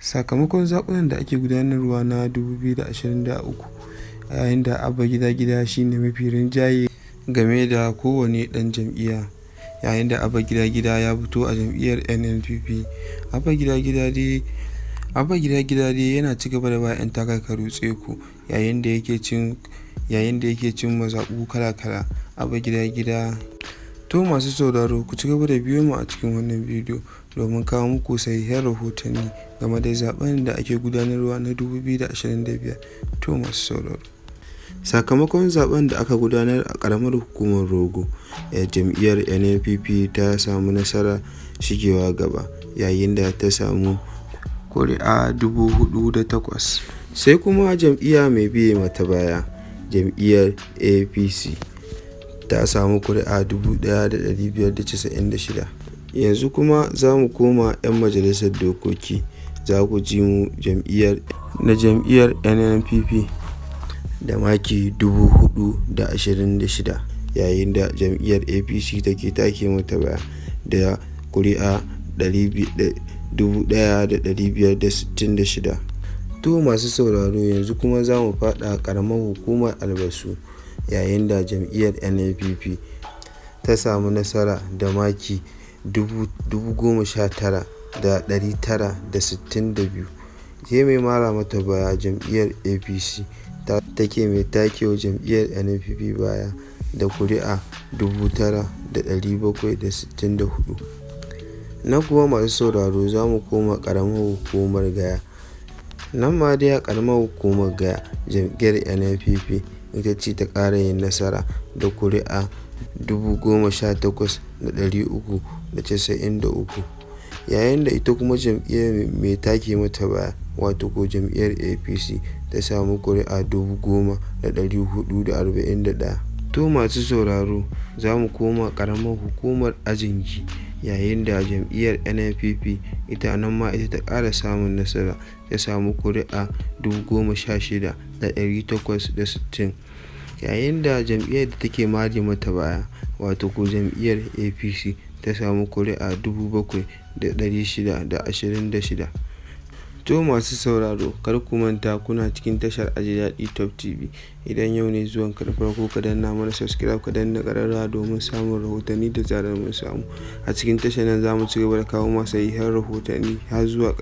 Sakamakon zaɓunan da ake gudanarwa na 2023, yayin da Abba Gida Gida shine mafi rinjaye game da kowane ɗan jam'iyya, yayin da Abba Gida Gida ya fito a jam'iyyar NNPP. Abba Gida Gida dai Abba Gida Gida dai yana ci gaba da ba 'yan takarkaru tseko yayin da yake cin mazaɓu kala-kala. Abba Gida Gida. To, masu sauraro, ku ci gaba da biyo mu a cikin wannan bidiyo domin kawo muku sahihan rahotanni game da zaben da ake gudanarwa na 2025. To, masu sauraro, sakamakon zaben da aka gudanar a ƙaramar hukumar Rogo, jam'iyyar NNPP ta samu nasarar shigewa gaba yayin da ta samu kuri'a 4,008. Sai kuma jam'iyya mai biye mata baya, jam'iyyar APC, ta samu kuri'a 1,596. Yanzu kuma za mu koma 'yan majalisar dokoki. Za ku ji mu jam'iyyar na jam'iyyar NNPP da maki 4,026, yayin da jam'iyyar APC take take mata baya da kuri'a 1,566. To, masu sauraro, yanzu kuma za mu faɗa ƙaramar hukumar Albasu, yayin da jam'iyyar NNPP ta samu nasara da maki 19,962. Sai mai mara mata baya, jam'iyyar APC, take mai takewa jam'iyyar NNPP baya da kuri'a 9,764. Nan kuma, masu sauraro, za mu koma ƙaramar hukumar Gaya. Nan ma dai a ƙaramar hukumar Gaya, jam'iyyar NNPP ita ce ta ƙara yin nasara da kuri'a 18,393, yayin da ita kuma jam'iyyar mai take mata baya, wato ko jam'iyyar APC, ta samu kuri'a 10,441. To, masu sauraro, za mu koma ƙaramar hukumar Ajingi, yayin da jam'iyyar NNPP ita nan ma ita ta ƙara samun nasara, ta samu kuri'a 16,860, yayin da jam'iyyar da take mara mata baya, wato ko jam'iyyar APC, ta samu kuri'a 7,626. To, masu sauraro, kar ku manta kuna cikin tashar Aji Daɗi Top TV. Idan yau ne zuwanka na farko, ka danna mana subscribe, ka danna ƙararrawa domin samun rahotanni da zarar mun samu. A cikin tashar nan za mu ci gaba da kawo masu sahihan rahotanni har zuwa.